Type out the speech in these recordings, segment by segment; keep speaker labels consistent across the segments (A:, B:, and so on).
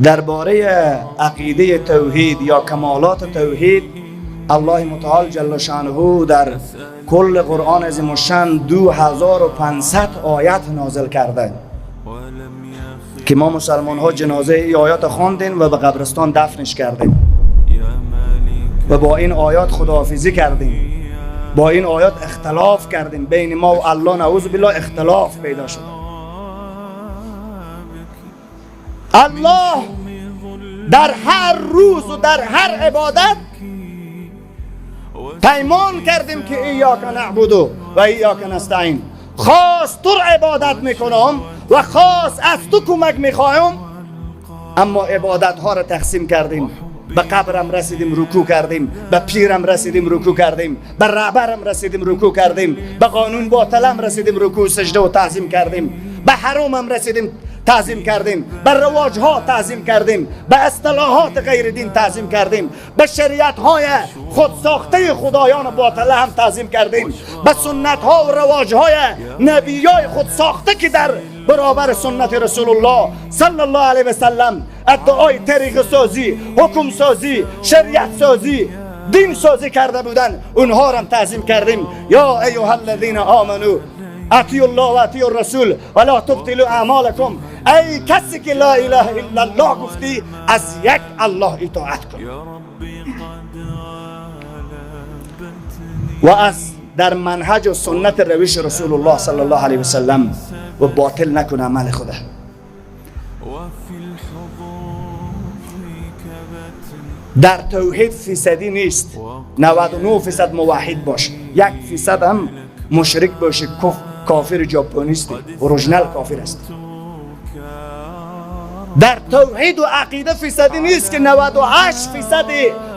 A: درباره عقیده توحید یا کمالات توحید، الله متعال جل شانه در کل قرآن عظیم الشان 2500 آیت نازل کرده که ما مسلمان ها جنازه ای آیات خواندیم و به قبرستان دفنش کردیم و با این آیات خداحافظی کردیم، با این آیات اختلاف کردیم، بین ما و الله نعوذ بالله اختلاف پیدا شد. الله در هر روز و در هر عبادت پیمان کردیم که ایاک نعبد و ایاک نستعین، خاص تو عبادت میکنم و خاص از تو کمک میخوایم. اما عبادت ها را تقسیم کردیم، به قبرم رسیدیم رکوع کردیم، به پیرم رسیدیم رکوع کردیم، به رهبرم رسیدیم رکوع کردیم، به قانون باطلم رسیدیم رکوع سجده و تعظیم کردیم، به حرامم رسیدیم تعظیم کردیم، به رواج ها تعظیم کردیم، به اصطلاحات غیر دین تعظیم کردیم، به شریعت های خود ساخته خدایان باطله هم تعظیم کردیم، به سنت ها و رواج های نبیای خود ساخته که در برابر سنت رسول الله صلی الله علیه و سلم ادعای طریق سازی، حکم سازی، شریعت سازی، دین سازی کرده بودن، اونها را هم تعظیم کردیم. یا ایها الذین آمنوا اطیعوا الله و اطیعوا الرسول ولا تبطلوا اعمالکم. ای کسی که لا اله الا الله گفتی، از یک الله اطاعت کن و از در منهج و سنت روش رسول الله صلی الله علیه و سلم و باطل نکن عمل خدا. در توحید فیصدی نیست، 99% موحد باش، 1% هم مشرک باشی، کافر ژاپنیستی، اورجینال کافر است. در توحید و عقیده فیصدی نیست که 98%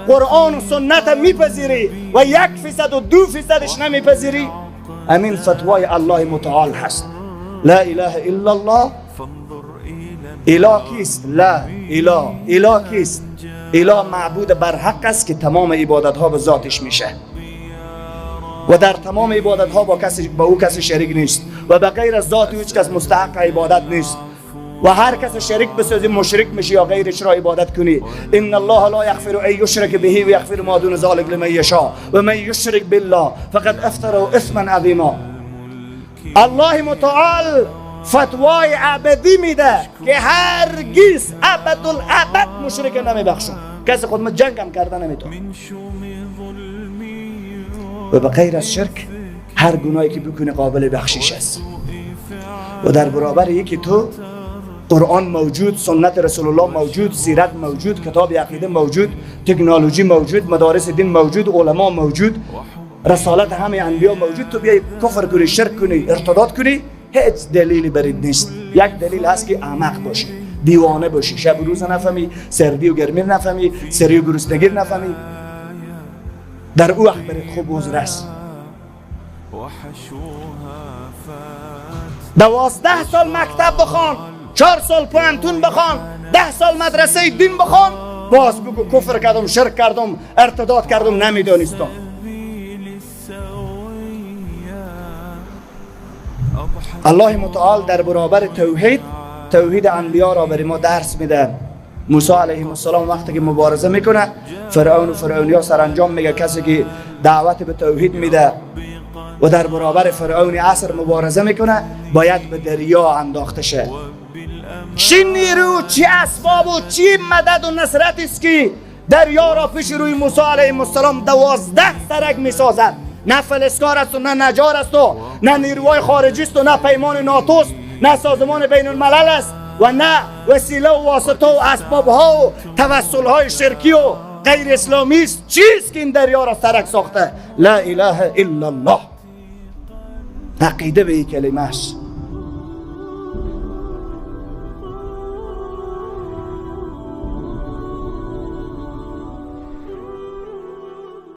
A: قرآن و سنت میپذیری و 1% و 2%ش نمیپذیری. امین فتوای الله متعال هست. لا اله الا الله. اله کیست؟ لا اله. اله کیست؟ اله معبود برحق است که تمام عبادت ها به ذاتش میشه و در تمام عبادت ها با او کسی شریک نیست و به غیر از ذات هیچ کس مستحق عبادت نیست و هر کس شریک بسازی مشرک میشی یا غیرش را عبادت کنی. ان الله لا یغفر ان یشرک به و یغفر ما دون ذلک لمن یشاء و من یشرک بالله فقد افترى اثما عظیما. الله متعال فتوای ابدی میده که هرگز ابدالابد مشرک نمیبخشم، کسی خود ما جنگ هم کرده نمیتونه. و به غیر از شرک هر گناهی که بکنی قابل بخشش است و در برابر یکی تو قرآن موجود، سنت رسول الله موجود، سیرت موجود، کتاب عقیده موجود، تکنولوژی موجود، مدارس دین موجود، علما موجود، رسالت همه انبیا موجود، تو بیای کفر کنی، شرک کنی، ارتداد کنی، هیچ دلیلی برید نیست. یک دلیل هست که احمق باشی، دیوانه باشی، شب و روز نفهمی، سردی و گرمی نفهمی، سری و گرسنگی نفهمی، در او وقت برید خوب عذر است. 12 سال مکتب بخوان، 4 سال پوهنتون بخوان، 10 سال مدرسه دین بخوان، باز بگو کفر کردم، شرک کردم، ارتداد کردم، نمیدانستم. الله متعال در برابر توحید، توحید انبیا را برای ما درس میده. موسی علیه السلام وقتی که مبارزه میکنه، فرعون و فرعونیا سرانجام میگه کسی که دعوت به توحید میده و در برابر فرعون عصر مبارزه میکنه باید به دریا انداخته شه. چی نیرو، چی اسباب و چی مدد و نصرت است که دریا را پیش روی موسی علیه السلام 12 سرک میسازد. نه فلسکار است و نه نجار است و نه نیروهای خارجی است و نه پیمان ناتو است، نه سازمان بین الملل است و نه وسیله و واسطه و اسباب ها و توسل های شرکی و غیر اسلامی است. چیست که این دریا را سرک ساخته؟ لا اله الا الله. عقیده به این کلمه است.